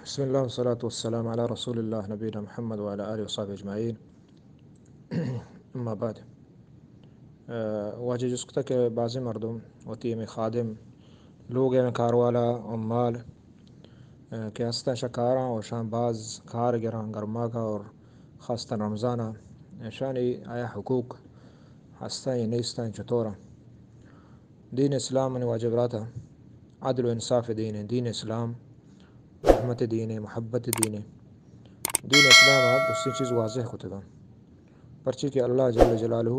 بسم الله والصلاة والسلام على رسول الله نبينا محمد وعلى آله وصحبه أجمعين. أما بعد. آ، واجہ جست کتہ کہ بعضی مردم وتی ہمے خادم، لوگ ءِ ہمے کاروالا، عمال، آ، کہ ہستاں شہ کاراں اور شان باز کار گراں گرماگا اور خاصتاً رمضانا، شانی آیا حقوق ہستاں یا نیستاں، چطوراں؟ دین اسلام، منی واجہ براتا، عدل و انصاف دین ایں۔ دین اسلام رحمت دین ایں، محبت دین ایں۔ دین اسلام ءَ درستیں چیز واضح کتگاں، پرچے کہ اللہ جل جلالہ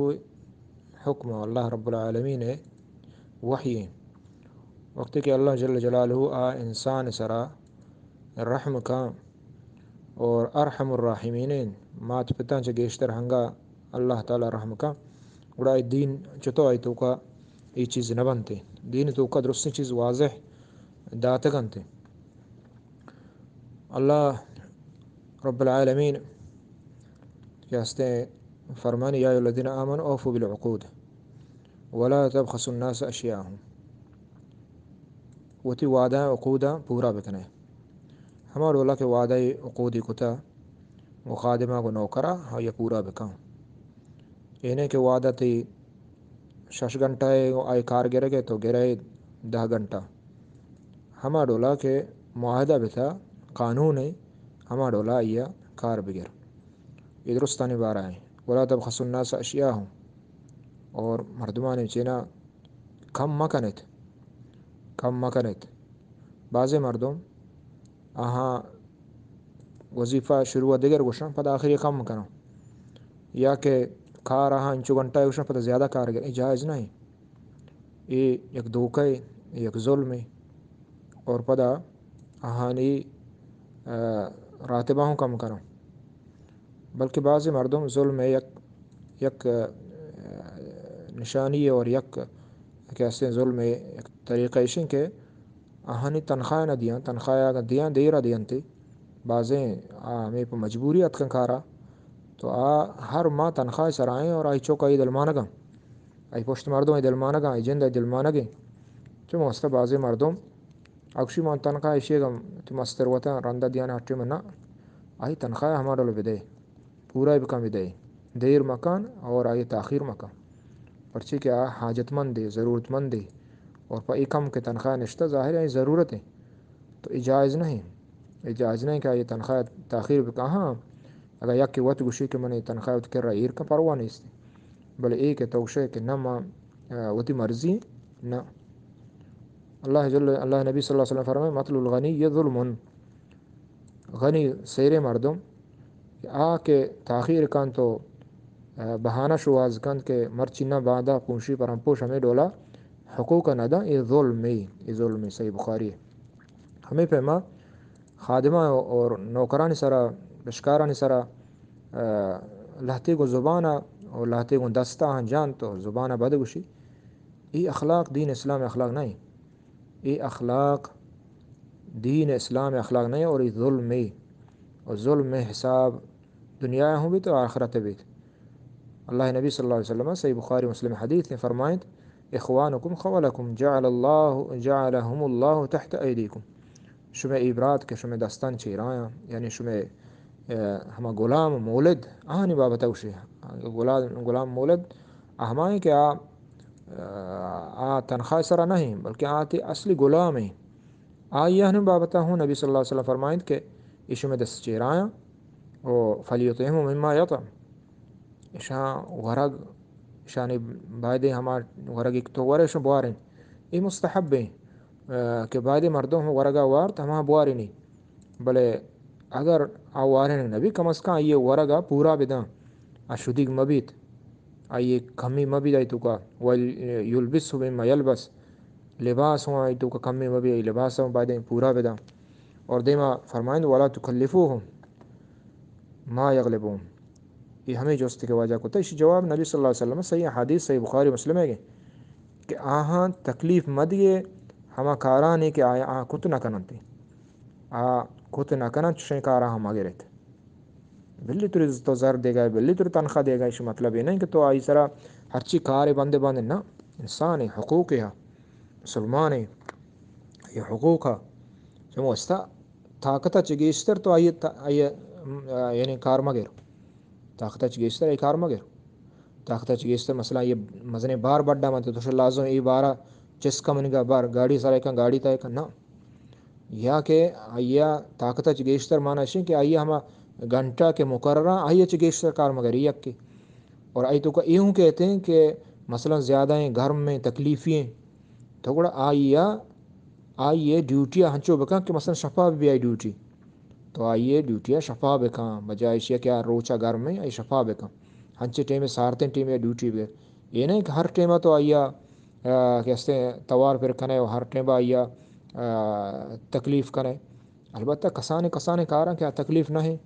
حکم، اللہ رب العالمین ءِ وحی ایں۔ وقتی کہ اللہ جل جلالہ آ انسان سرا رحم کاں اور ارحم الراحمین ایں، مات پتاں چہ گیشتر ہنگا اللہ تعالی رحم کاں، گڑا اے دین چتو آئی توکا اے چیز نہ بنت۔ دین توکا درستیں چیز واضح داتگ انت۔ اللہ رب العالمین کہ ہستیں فرمانی، یا ایھا الذین آمنوا اوفوا بالعقود ولا تبخسوا الناس اشیاءهم، وتی وعدہ عقوداں پورا بکنے۔ ہما ڈولا کہ وعدہ عقودی کتا گوں خادمہ گوں نوکرا، آیا پورا بکن۔ اے نہ کہ وعدہ تئی شش گھنٹہ ءَ آئی کار گرگ ءَ، تو گرئے دہ گھنٹہ۔ ہما ڈولا کہ معاہدہ بتا، قانون ایں، ہما ڈولا آئی ءَ کار بگر۔ اے درستانی بارہ ایں۔ ولا تبخسوا الناس اشیاءهم، اور مردمانی چینا کم مکنت، کم مکنت۔ بعضی مردم آہاں وظیفہ شروع ءَ دگر گوشاں، پدا آخری کم کناں، یا کہ کار آہاں انچو گھنٹہ گوشاں، پدا زیادہ کار گر، اے جائز نہ ایں۔ اے یک دھوکہ ایں، اے یک ظلم ایں، اور پدا آہانی، آ، راتبہ ہوں کم کناں۔ بلکہ بعضی مردم ظلم ءِ یک، یک، آ، نشانی اور یک کہ ہستیں ظلم ءِ یک طریقہ ایش ایں کہ آہانی تنخواہ نہ دیاں، تنخواہ اگاں دیاں، دیر ءَ دینت۔ بعضیں آ ہمے پہ مجبوری اتکن کارا، تو آ ہر ماہ تنخواہ سرا ایں اور آئی چک آئی دلمانگاں، آئی پشت مردم آئی دلمانگاں، آئی جند آئی دلمانگیں۔ چو مستہ بعضیں مردم اکشی مان تنخواہ ایشی گم تو مستر وطن رندہ دیان ہٹے من نہ، آئی تنخواہ ہما ڈول بدے، پورا بکن بدے، دیر مکن اور آئی تاخیر مکن، پرچے کہ آ حاجت مندے، ضرورت مندے، اور پہ اے کم کہ تنخواہ نشتہ، ظاہر ایں ضرورت ایں، تو اے جائز نہ ایں، اے جائز نہ ایں کہ آئی تنخواہ تاخیر بکن۔ ہاں، اگر یک وت گوشی کہ من تنخواہ وت کرا ایر کن، پرواہ نیست، بلے اے کہ تو گوشے کہ نہ، ما، آ، وتی مرضی نہ۔ اللہ جل، اللہ نبی صلی اللہ علیہ وسلم فرمائے، مثل الغنی ظلم، غنی سیریں مردم آ کہ تاخیر کنت و، آ، بہانہ شوہاز کنت کہ مرچی نہ، باندا پونشی پر ہم پوش، ہمے ڈولا حقوق نہ داں، اے ظلم ایں، اے ظلم ایں۔ صحیح بخاری۔ ہمے پیما خادماں اور نوکرانی سرا، پشکارانی سرا، آ، لہتے گوں زبانا اور لہتے گوں دستا ہم جنت و زبانا بد گوشی، اے اخلاق دین اسلام اخلاق نہ ایں۔ اے اخلاق دین اسلام اخلاق نہ ایں اور اے ظلم ایں۔ اور ظلم ءِ حساب دنیا ہوں بیت و آخرت بیت۔ اللہ نبی صلی اللہ علیہ وسلم، صحیح بخاری مسلم حدیث ایں، فرمائنت، اخوانکم خولکم جعل اللہ، جعلهم اللہ تحت ایدیکم۔ شمئے اے برات کہ شمئے دستان چیرایاں، یعنی شمئے، آ، ہما غلام مولد، آہانی بابت گوشی، غلام، غلام مولد، آ ہمائیں کہ آ، آ، آ تنخواہ سرا نہ ایں، بلکہ آ تئی اصلی غلام ایں۔ آئی آہانی بابت ہوں نبی صلی اللہ علیہ وسلم فرمائنت کہ اے شمئے دست چیرایاں، و فلیطعمه مما یطعم۔ اشاں ورگ، اشانی بایدیں ہما ورگ کہ تو ورے، اشاں بوارین۔ اے مستحب ایں، آ، کہ بایدیں مردم ہم ورگا وارت، ہما بوارینی۔ بلے اگر آ وارین نبی، کم از کم آئی ورگا پورا بداں، آ شدیگ مبیت، آئی کمی مبیت آئی توکا، ولیلبسه مما یلبس، لباس ہوں آئی توکا کمی مبی، آئی لباس ہوں بایدیں پورا بداں۔ اور دیما فرمائنت، ولا تکلفوهم ما یغلبهم۔ اے ہمے جست کہ واجہ کتا، ایشی جواب نبی صلی اللہ علیہ وسلم، صحیح حدیث، صحیح بخاری مسلم ایں کہ آہاں تکلیف مدیے ہما کارانی کہ آ، آ کت نہ کننت۔ آ کت نہ کننت، چشیں کارا ہم مگرت۔ بلی تری تو زر دیگا، بلی تری تنخواہ دیگا، ایشی مطلب اے نہ ایں کہ تو آئی سرا ہرچی کارے بندے بند نہ، انسان ایں، حقوق ایں، مسلمان ایں، اے حقوق ایں۔ چمو استا طاقت ءَ چہ گیشتر تو آئی ءَ تا-، آئی ءَ، م، آ، یعنی کار مہ گر۔ طاقت ءَ چہ گیشتر آئی کار مہ گر۔ طاقت ءَ چہ گیشتر مثلاً آئی ءَ مزنیں بار بڈا من تو شہ لازم اے بارا چست کن منی گا بار گاڑی سرا کن گاڑی تہ کن نہ۔ یا کہ آئی ءَ طاقت ءَ چہ گیشتر مانا اشیں کہ آئی ءَ ہما گھنٹہ کہ مقررہ آئی ءَ چہ گیشتر کار مہ گر یکے۔ اور آئی توکا اے ہوں کہتے ہیں کہ مثلاً زیادہ ہیں گرم میں تکلیفی ہیں تو گڑا آئی ءَ، آئی ءِ ڈیوٹی ءَ ہنچو بکن کہ مثلاً شپا بہ بی آئی ڈیوٹی۔ تو آئی ءِ ڈیوٹی ءَ شپا بکن، بجائے ایشی ءَ کہ آ روچ ءَ گرم ایں، آئی شپا بکن۔ ہنچیں ٹیمے سارتیں ٹیمے ءَ ڈیوٹی بہ۔ اے نہ کہ ہر ٹیم ءَ تو آئی ءَ، آ، کہ ہستیں توار پر کنے و ہر ٹیم ءَ آئی ءَ، آ، تکلیف کنے۔ البتہ کسانیں، کسانیں کاراں کہ آ تکلیف نہ ایں،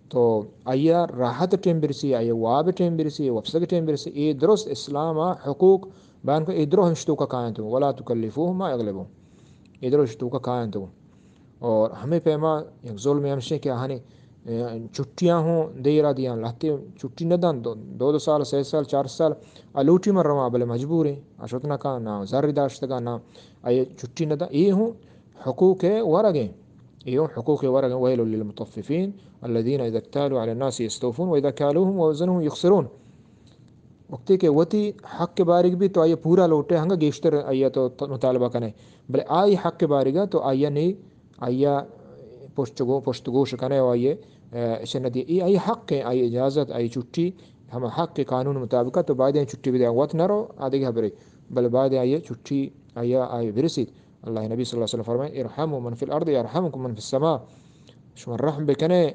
تو آئی ءَ راحت ٹیم برسی، آئی ءَ واب ٹیم برسی، وپسگ ٹیم برسی۔ اے درست اسلام ءِ حقوق بیان کو، اے درو ہمش توکا کاینت، ولا تکلفوهم ما یغلبهم۔ اے درو ہمش توکا کاینت۔ اور ہمے پیما یک ظلم ہمشیں کہ آہانی، اے، چھٹیاں ہوں دیرا دیاں، لہتے چھٹی نہ دن، دو، دو، دو سال، سے سال، چار سال، آ لوٹی من رواں، بلے مجبور ایں، آ شت نہ کن، نہ زر داشتگا، نہ آئی چھٹی نہ دن۔ اے ہوں حقوق ورگ ایں۔ اے ہوں حقوق ورگ ایں۔ ویل للمطففین الذین اذا اکتالوا علی الناس یستوفون و اذا کالوهم و وزنهم یخسرون۔ وقتی کہ وتی حق بارگ بی تو آئی پورا لوٹے، ہنگا گیشتر آئی تو ت-، مطالبہ کنے۔ بلے آئی حق بارگا تو آئی نی، آئی پشت گو-، پشت گوش کنے و آئی، اے، اش نہ دی۔ اے آئی حق ایں، آئی اجازت، آئی چھٹی، ہم حق قانون مطابق تو باید ایں چھٹی بدے۔ وت نہ رو، آ دگہ خبرے۔ بلے باید آئی چھٹی، آئی، آئی برسیت۔ اللہ نبی صلی اللہ علیہ وسلم فرمائے، ارحموا من فی الارض یرحمکم من فی السماء۔ شما رحم بکنے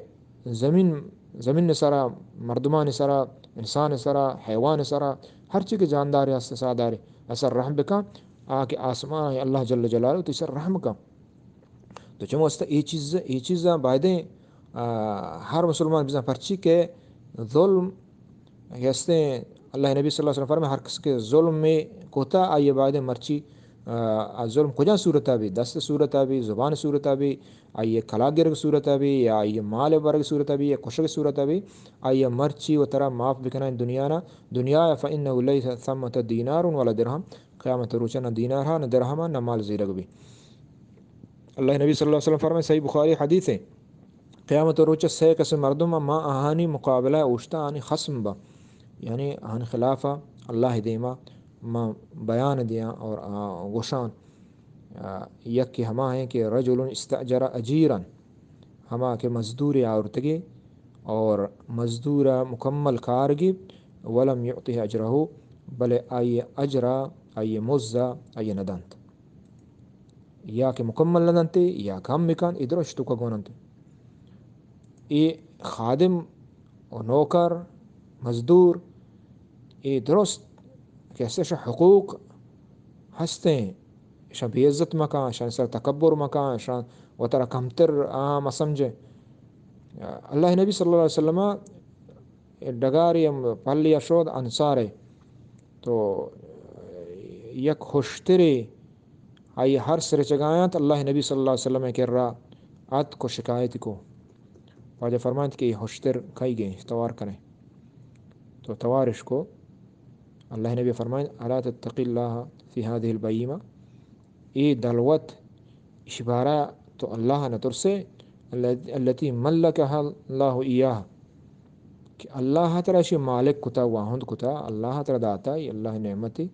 زمین، زمین سرا، مردمان سرا، انسان سرا، حیوان سرا، ہر چی کہ جاندار ہست سادار، اثر رحم بکن، آ کہ آسمان اللہ جل جلالہ تو سر رحم کن۔ تو چمو است اے چیز، اے چیز بایدیں، آ، ہر مسلمان بزن پرچی کہ ظلم کہ ہستیں، اللہ نبی صلی اللہ علیہ وسلم فرمائے، ہر کس کہ ظلم میں کوتا، آئی بایدیں مرچی، آ، آ ظلم کجا صورتا بی، دست صورتا بی، زبان صورتا بی، آئی کلاگ گرگ صورتا بی، یا آئی مال برگ صورتا بی، یا کشگ صورتا بی، آئی مرچی و ترا معاف بکنائیں دنیا نا، دنیا، فإنه ليس ثمة دينار ولا درهم، قیامت روچا نہ دینار ہا، نہ درہم ہا، نہ مال زیرگ بی۔ اللہ نبی صلی اللہ علیہ وسلم فرمائے، صحیح بخاری حدیث ہے، قیامت روچ سے قسم مردم ما آہانی مقابلہ اوشتا آنی خصم با، یعنی آہانی خلاف اللہ دیما ما بیان دیاں اور، آ، گوشان، آ، یک کہ ہما ہیں کہ رجل استأجر أجيرا، ہما کہ مزدور آورتگی اور مزدور مکمل کار گی، ولم يعطه أجره، بلے آئی اجرا، آئی مزا، آئی ندنت۔ یا کہ مکمل نہ دنت، یا کم بکن، اے درست توکا گون انت۔ اے خادم و نوکر، مزدور، اے درست کہ ہستش حقوق ہستیں، اشان بے عزت مکن، اشان سر تکبر مکن، اشان وترا کمتر آ مسمجھ۔ اللہ نبی صلی اللہ علیہ وسلم ڈگاری ہم پلی اشود انصارے تو یک ہشترے آئی ہر سرچگایانت اللہ نبی صلی اللہ علیہ وسلم کرا اتک و شکایت کو۔ واجہ فرمائنت کہ اے ہشتر کئی گئے توار کنے۔ تو توارش کو۔ اللہ نبی فرمائنت، الا تتقی اللہ فی هذه البهیمة، اے دلوت، اشی بارا تو اللہ نہ ترسے، الل-، التی ملکها اللہ ایاها، کہ اللہ ترا اشی مالک کتا، واہند کتا، اللہ ترا داتا، اے اللہ نعمتی،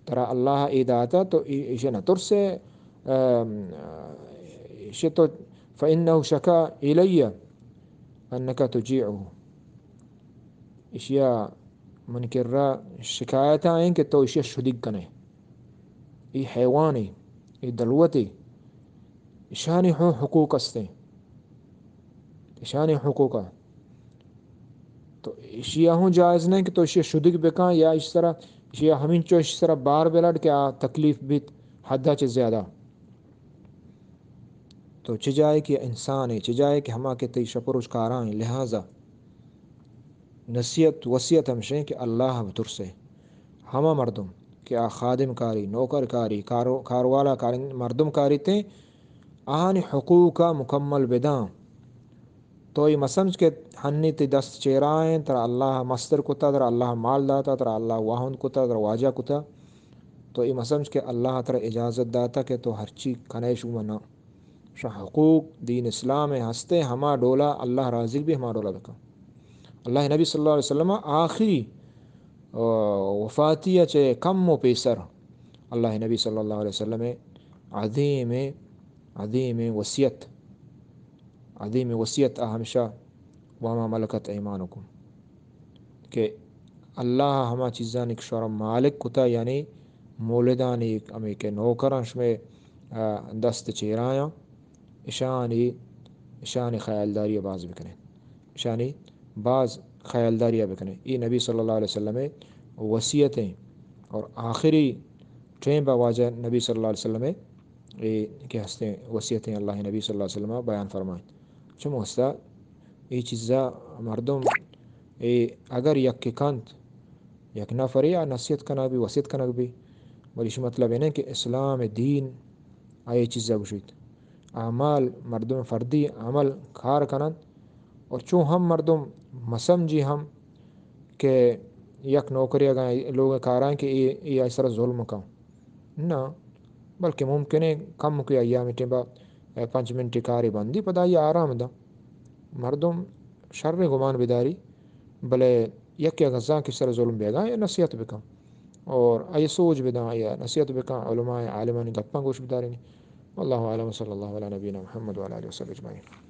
ترا اللہ اے داتا، تو ای-، ایشی نہ ترسے، ام، ایشی تو، فإنه شکا الی انک تجیعه۔ ایشیا من کرا شکایت آئیں کہ تو ایشیا شدیگ کنے۔ اے حیوانے، اے دلوتے، ایشانی ہوں حقوق استیں۔ ایشانی حقوق۔ تو ایشیا ہوں جائز نہیں کہ تو ایشیا شدیگ بکن یا ایش سرا، ایشیا ہمینچو ایش سرا بار بلڈ کہ آ تکلیف بیت حدا چہ زیادہ۔ تو چہ جائے کہ انسانے، چہ جائے کہ ہما کہ تئی شپ و روچ کارائیں، لہذا نصیحت، وصیت ہمشیں کہ اللہ بترسے۔ ہما مردم کہ آ خادم کاری، نوکر کاری، کارو-، کاروالا کاری، مردم کاری تیں، آہانی حقوق مکمل بداں۔ تو اے مسمجھ کہ ہنی تئی دست چیرائیں، ترا اللہ مستر کتا، ترا اللہ مال داتا، ترا اللہ واہند کتا، ترا واجہ کتا۔ تو اے مسمجھ کہ اللہ ترا اجازت داتا کہ تو ہرچی کنے شو منا۔ شہ حقوق دین اسلام ء ہستے، ہما ڈولا اللہ راضی بی، ہما ڈولا بکن۔ اللہ نبی صلی اللہ علیہ وسلم آخری، آ، وفاتی چہ کم و پیسر اللہ نبی صلی اللہ علیہ وسلم عظیم، عظیم وصیت، عظیم وصیت آ ہمشہ وما ملکت ایمانکم، کہ اللہ ہما چیزانی کہ شمارا مالک کتا، یعنی مولدانی ہمے کہ نوکراں شمے، آ، دست چیرایاں، اشانی، اشانی خیالداری باز بکنیں، اشانی باز خیالداری بکنیں۔ اے نبی صلی اللہ علیہ وسلم وصیت ہیں اور آخری ٹائم با واجہ نبی صلی اللہ علیہ وسلم اے کہ ہستیں وصیتیں اللہ نبی صلی اللہ علیہ وسلم بیان فرمائیں۔ چم واسطہ اے چیزا مردم اے اگر یک کنت، یک نفرے آ نصیحت کنگ بی، وصیت کنگ بی، بلے ایشی مطلب اینہ کہ اسلام دین آ اے چیزا گوشیت۔ اعمال، مردم فردی عمل کار کنن اور چو ہم مردم مسمجی ہم کہ یک نوکری اگاں لوگ کاران کہ اے، اے آئی سر ظلم کن۔ نہ، بلکہ ممکن ہے کم کوئی ایام ٹیم با، اے، پنچ منٹ کارے بندی، پدا آئی آرام دا۔ مردم شر گمان بداری، بلے یکے اگاں زان کہ سر ظلم بیگا یا نصیحت بکن اور آئی سوچ بدان یا نصیحت بکن، علماء عالمانی گپاں گوش بدارینی۔ واللہ اعلم، صلی اللہ علی نبینا محمد وعلی آلہ وصحبہ اجمعین۔